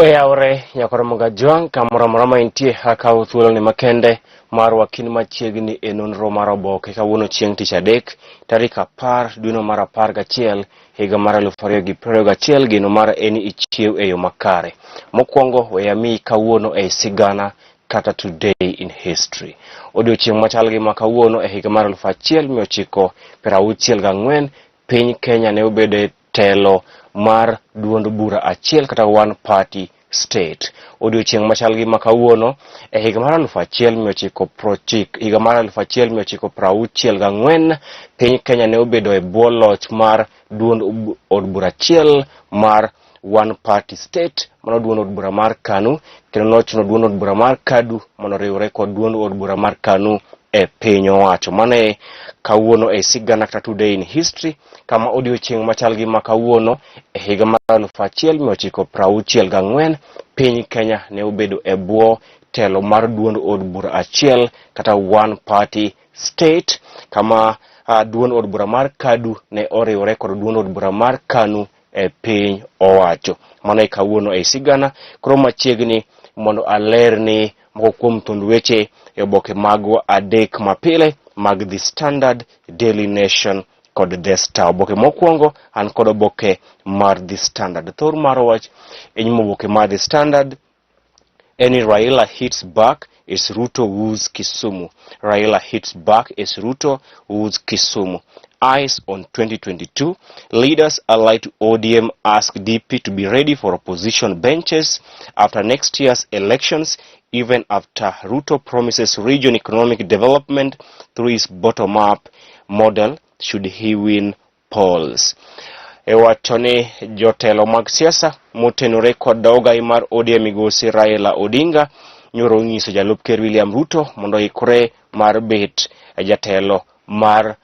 Oyawre nyakwar Mogajwang' kamoro amora ma intie akawo thuoloni makende mar wakin machiegni e nonro mar oboke kawuono chieng' tich adek tarik 10 dweno mar 11 higa mar 2021 geno mar en ichiew e yo makare. Mokwongo we amiyi kawuono ei sigana kata today in history. Odiochieng' machal gi ma kawuono e higa mar 1964 piny Kenya ne obedo e telo mar duond bura achiel kata one party state. Odiochieng' machal gi ma kawuono e higa mar 1990 higa mar 1964 piny Kenya ne obedo e bwo loch mar duond od bura achiel mar one party state mano duond od bura mar KANU kendo nochuno duond od bura mar KADU mondo oriwre kod duond od bura mar KANU e piny owacho. Mano e kawuono e sigana kata today in history kama odiochieng' machal gi ma kawuono e higa mar 1964 piny Kenya ne obedo e bwo telo mar duond od bura achiel kata one party state kama duond od bura mar KADU ne oriwore kod duond od bura mar KANU e piny owacho. Mano e kawuono e sigana. Koro machiegni mondo alerni moko kuom thund weche e oboke magwa adek mapile mag The Standard, Daily Nation kod The Star. Oboke mokwongo an kod oboke mar The Standard. Thor mar wach e nyim oboke mar The Standard en ni Raila hits back as Ruto woos Kisumu. Raila hits back as Ruto woos Kisumu. Eyes on 2022. Leaders allied to ODM ask DP to be ready for opposition benches after next year's elections, even after Ruto promises region economic development through his bottom-up model should he win polls. E wacho ni jotelo mag siasa motenore kod ogai mar ODM migosi Raila Odinga nyoro onyiso jalup ker William Ruto mondo oikre mar bet jatelo mar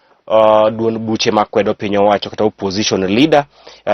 duond buche makwedo piny owacho kata opposition leader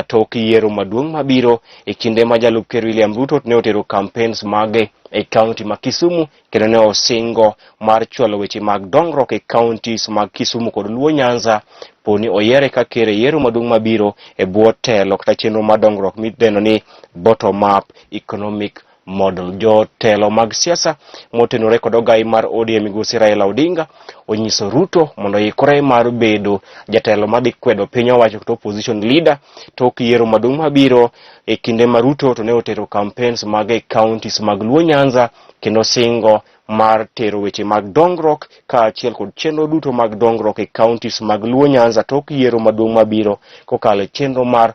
tok yiero maduong' mabiro e kinde ma jalup ker William Ruto ne otero campaigns mage e kaunti ma Kisumu kendo ne osingo mar chwalo weche mag dongruok e counties mag Kisumu kod Luo Nyanza poni oyiere ka ker e yiero maduong' mabiro e bwo telo kata chenro mar dongruok midendo ni bottom up economic model. Jotelo mag siasa motenore kod ogai mar ODM migosi Raila Odinga onyiso Ruto mondo oikre mar bedo jatelo madhi kwedo piny owacho kata opposition leader tok yiero maduong' mabiro e kinde ma Ruto to ne otero campaigns mage e counties mag Luo Nyanza kendo singo mar tero weche mag dongruok kaachiel kod chenro duto mag dongruok e counties mag Luo Nyanza tok yiero maduong' mabiro kokalo e chenro mar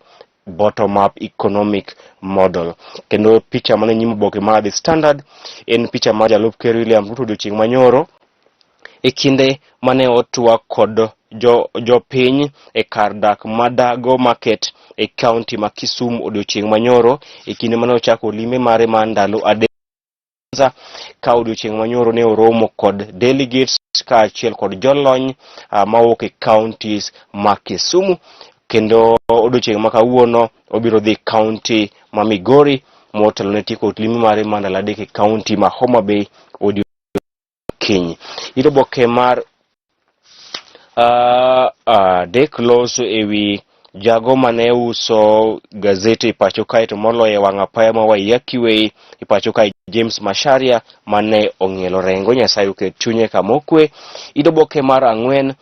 bottom up economic model. Kendo picha mane nyim oboke mar The Standard en picha mar jalup ker William Ruto odiochieng' manyoro e kinde mane otwak kod jopiny e kar dak ma Dago Market e kaunti ma Kisumu odiochieng' manyoro e kinde mane ochako limbe mare mar ndalo adek ka odiochieng' manyoro ne oromo kod delegates kaachiel kod jolony mawuok e counties ma Kisumu kendo odiochieng' ma kawuono obiro dhi county ma Migori motelo ne tieko limbe mare mar ndalo adek e county ma Homa Bay odiochieng' kiny. Oboke mar adek loso ewi jago mane uso gazeti e pacho kae to moloyo e wang' apaya ma Waiyaki Way e pacho kae James Macharia mane ong'ielo rengo Nyasaye oket chunye kama okwe. Oboke mar ang'wen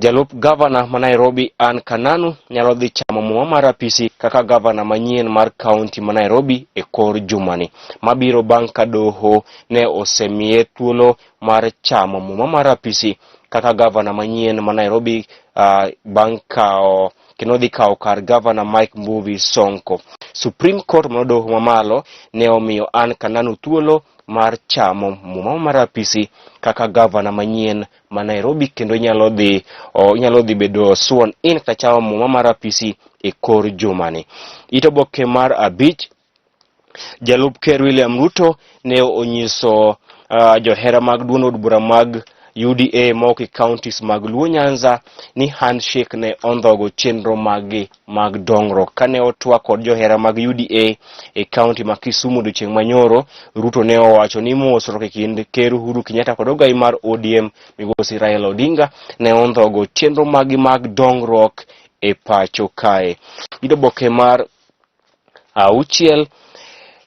jalup gavana ma Nairobi Anne Kananu nyalo dhi chamo muma mar apisi kaka gavana manyien mar kaunti ma Nairobi e kor jumani mabiro bang' ka doho ne osemiye thuolo mar chamo muma mar apisi kaka gavana manyien ma Nairobi bang' kawo kendo dhi kawo kar gavana Mike Mbuvi Sonko. Supreme Court mano doho mamalo ne omiyo Anne Kananu thuolo mar chamo muma mar apisi kaka gavana manyien ma Nairobi kendo inyalo dhi bedo sworn in kata chamo muma mar apisi e kor jumani. It oboke mar abich, jalup ker William Ruto ne onyiso johera mag duond od bura mag UDA mawuok e counties mag Luo Nyanza ni handshake ne ondhogo chenro maggi mag dongruok. Kane otwak kod johera mag UDA e county ma Kisumu odiochieng' manyoro, Ruto ne owacho ni mosruok e kind ker Uhuru Kenyatta kod ogai mar ODM migosi Raila Odinga ne ondhogo chenro maggi mag dongruok e pacho kae. Oboke mar Auchiel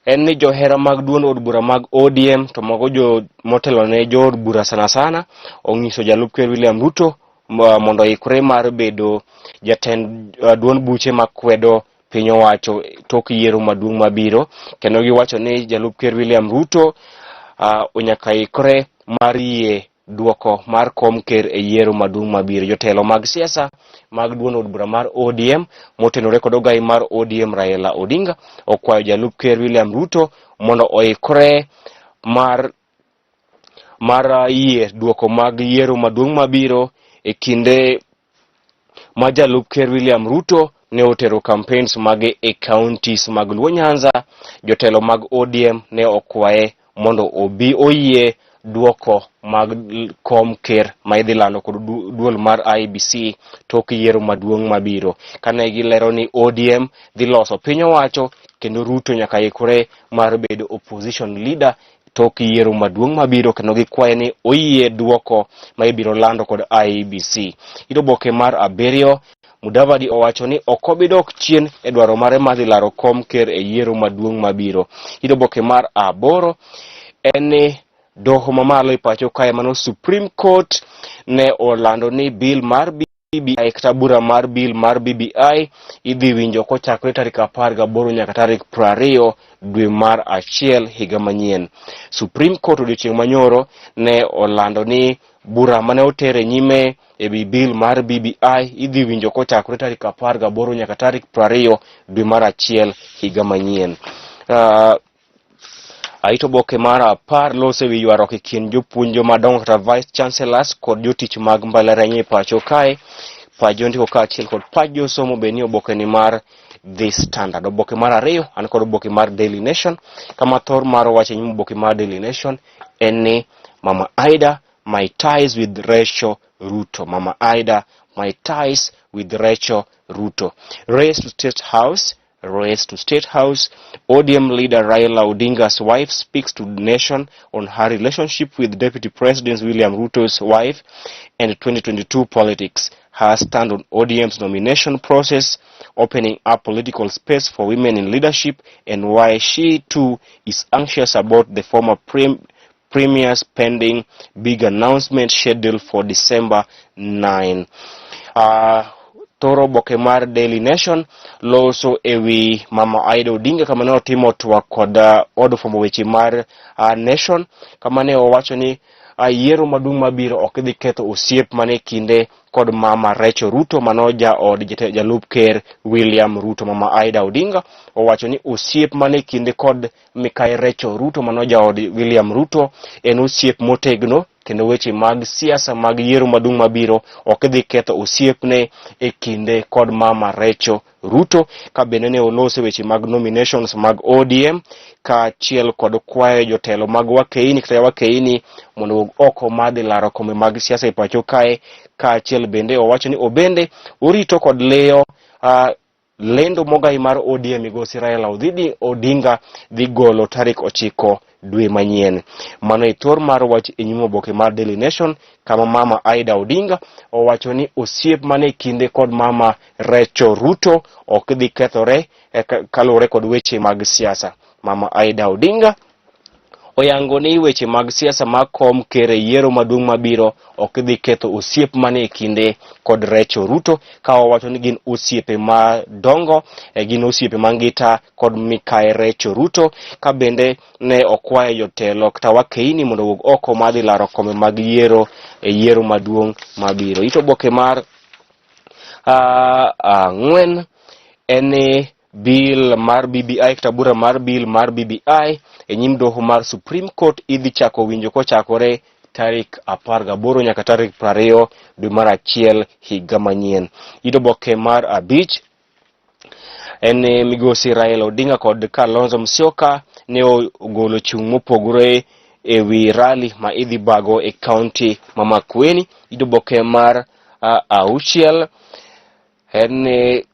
en ni johera mag duond od bura mag ODM to mago jo motelo ne jood bura sana sana onyiso jalup ker William Ruto mondo oikre mar bedo jatend duond buche makwedo piny owacho tok yiero maduong' mabiro kendo giwacho ni jalup ker William Ruto nyaka ikre mar yie duoko mar kom ker e yiero maduong' mabiro. Jotelo mag siasa mag duond od bura mar ODM motenore kod ogai mar ODM Raila Odinga okwayo jalup ker William Ruto mondo oikre mar yie duoko mag yiero maduong' mabiro e kinde ma jalup ker William Ruto ne otero campaigns mage e counties mag Luo Nyanza, jotelo mag ODM ne okwaye mondo obi oyie duoko mag kom ker ma idhi lando kod duol mar IEBC tok yiero maduong' mabiro. Kane gilero ni ODM dhi loso piny owacho kendo Ruto nyaka ikre mar bedo opposition leader tok yiero maduong' mabiro kendo gikwaye ni oyie duoko ma ibiro lando kod IEBC. Iro oboke mar abiriyo, Mudavadi owacho ni ok obi dok chien e dwaro mare mar dhi laro kom ker e yiero maduong' mabiro. Iro oboke mar aboro en ni doho mamalo e pacho kae mano Supreme Court ne olando ni bill mar BBI kata bura mar bill mar BBI idhi winjo kochakore tarik 18 nyaka tarik 20 dwe mar achiel higa manyien. Supreme Court odiochieng' manyoro ne olando ni bura mane oter e nyime e wi bill mar BBI idhi winjo kochakore tarik 18 nyaka tarik 20 dwe mar achiel higa manyien. Aito oboke mar 10 loso e wi ywaruok e kind jopuonj madongo kata vice chancellors kod jotich mag mbalariany e pacho kae. Pach jondiko kaachiel kod pach josomo be ni oboke ni mar The Standard. Oboke mar 2 an kod oboke mar Daily Nation, kama thor mar wach e nyim oboke mar Daily Nation en ni Mama Ida, my ties with Rachel Ruto. Mama Ida, my ties with Rachel Ruto. Race to State House. Race to State House. ODM leader Raila Odinga's wife speaks to the nation on her relationship with Deputy President William Ruto's wife and 2022 politics. Her stand on ODM's nomination process, opening up political space for women in leadership, and why she too is anxious about the former premier's pending big announcement scheduled for December 9. Thoro oboke mar Daily Nation loso e wi Mama Aida Odinga kama ne otimo twak kod od fwambo weche mar Nation, kama ne owacho ni yiero maduong' mabiro ok dhi ketho osiep mane kinde kod Mama Rachel Ruto mano jaod jalup ker William Ruto. Mama Aida Odinga owacho ni osiep mane kinde kod Mikai Rachel Ruto mano jaod William Ruto en osiep motegno kendo weche mag siasa mag yiero maduong' mabiro ok dhi ketho osiepne e kinde kod Mama Rachel Ruto. Ka bende ne olose weche mag nominations mag ODM kaachiel kod kwayo jotelo mag wakeini kata wakeini mondo owuog oko mar dhi laro kombe mag siasa e pacho kae, kaachiel bende owacho ni obende orito kod liyo lendo mogai mar ODM migosi Raila Odinga dhi golo tarik 9 dwe manyien. Mano e thor mar wach e nyim oboke mar Daily Nation kama Mama Aida Odinga owacho ni osiep mane kinde kod Mama Rachel Ruto ok dhi kethore kaluwore kod weche mag siasa. Mama Aida Odinga oyango ni weche mag siasa mag kom ker e yiero maduong' mabiro ok dhi ketho osiep mane e kinde kod Rachel Ruto, ka owacho ni gin osiepe madongo, gin osiepe mangita kod Mikai Rachel Ruto, ka bende ne okwayo jotelo kata wakeini mondo owuog oko mar dhi laro kombe mag yiero e yiero maduong' mabiro. Ito oboke mar 4 en ni bill mar BBI kata bura mar bill mar BBI e nyim doho mar Supreme Court idhi chako winjo kochakore tarik 18 nyaka tarik 20 dwe mar achiel higa manyien. Ito oboke mar 5 en ni migosi Raila Odinga kod Kalonzo Musyoka ne ogolo chung' mopogore e wi rally ma idhi bago e kaunti ma Makueni. Ito oboke mar 6 en ni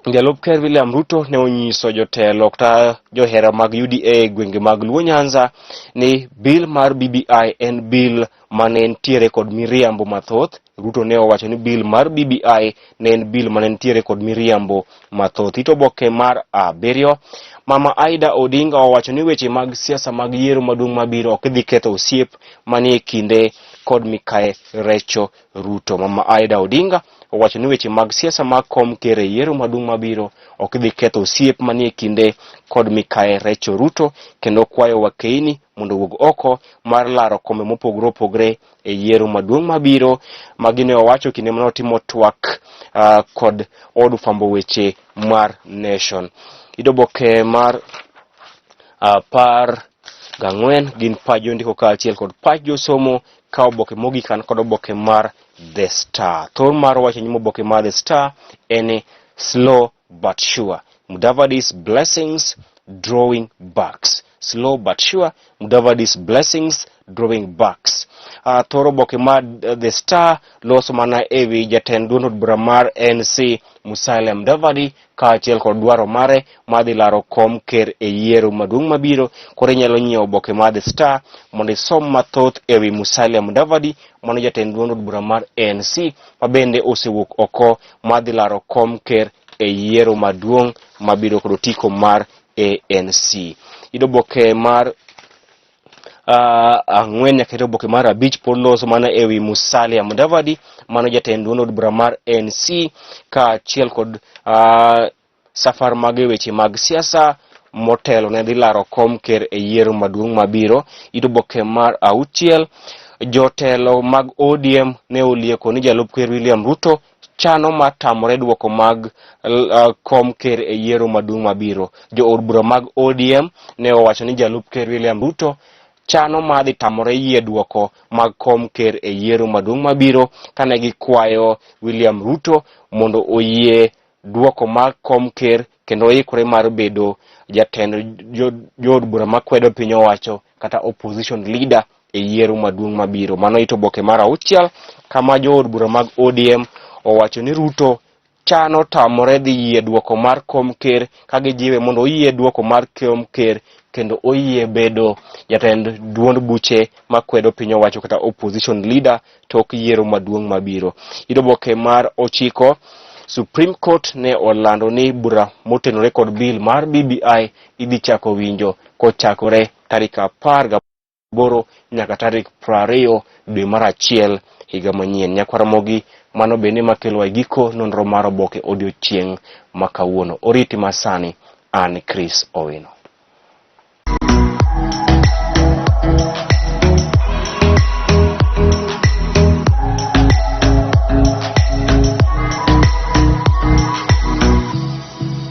Jalup Ker William Ruto ne onyiso jotelo kata johera mag UDA e gwenge mag Luo Nyanza ni bill mar BBI en bill mane nitiere kod miriambo mathoth. Ruto ne owacho ni bill mar BBI ne en bill mane nitiere kod miriambo mathoth. It oboke mar abiriyo, Mama Aida Odinga owacho ni weche mag siasa mag yiero maduong' mabiro ok dhi ketho osiep manie kinde kod Mikayi Recho Ruto. Mama Aida Odinga owacho ni weche mag siasa mag kom ker e yiero maduong' mabiro ok dhi ketho osiep manie kinde kod Mikayi Recho Ruto kendo kwayo wakeini mondo owuog oko mar laro kombe mopogore opogore e yiero maduong' mabiro. Magi ne owacho kinde mane otimo twak kod od fwambo weche mar Nation. Idoboke mar 14 gin pach jondiko kaachiel kod pach josomo ka oboke mogik an kod oboke mar The Star. Thor mar wacho nyim oboke mar The Star en slow but sure. Mudavadi's blessings drawing backs. Slow but sure, Mudavadi's blessings drawing backs. Thor oboke mar The Star loso mana ewi jatend duond od bura mar NC Musalia Mudavadi kaachiel kod dwaro mare mar dhi laro kom ker e yiero maduong' mabiro. Koro inyalo nyiewo oboke mar The Star mondo isom mathoth ewi Musalia Mudavadi, mano jatend duond od bura mar ANC ma bende osewuok oko mar dhi laro kom ker e yiero maduong' mabiro kod otiko mar ANC. Yudo oboke mar 4 nyaka oboke mar 5 pod loso mana ewi Musalia Mudavadi, mano jatend duond od bura mar ANC, kaachiel kod safar mag e weche mag siasa motelo ne dhi laro kom ker e yiero maduong' mabiro. Ito oboke mar 6, jotelo mag ODM ne olieko ni jalup ker William Ruto chano mar tamore duoko mag kom ker e yiero maduong' mabiro. Jo od bura mag ODM ne owacho ni jalup ker William Ruto chano mar dhi tamore yie duoko mag kom ker e yiero maduong' mabiro kane gikwayo William Ruto mondo oyie duoko mar kom ker kendo oikore mar bedo jatend jood bura makwedo piny owacho kata opposition leader e yiero maduong' mabiro. Mano ito oboke mar 6 kama jood bura mag ODM owacho ni Ruto chano tamore dhi yie duoko mar kom ker ka gijiwe mondo oyie duoko mar kom ker kendo oyie bedo jatend duond buche makwedo piny owacho kata opposition leader tok yiero maduong' mabiro. Ito oboke mar 9, Supreme Court ne olando ni bura motenore kod bill mar BBI idhi chako winjo kochakore tarik 18 nyaka tarik 20 dwe mar 1 higa manyien. Nyakwar Ramogi, mano bende makelo e giko nonro mar oboke odiochieng' ma kawuono. Oriti masani, an Chris Owino.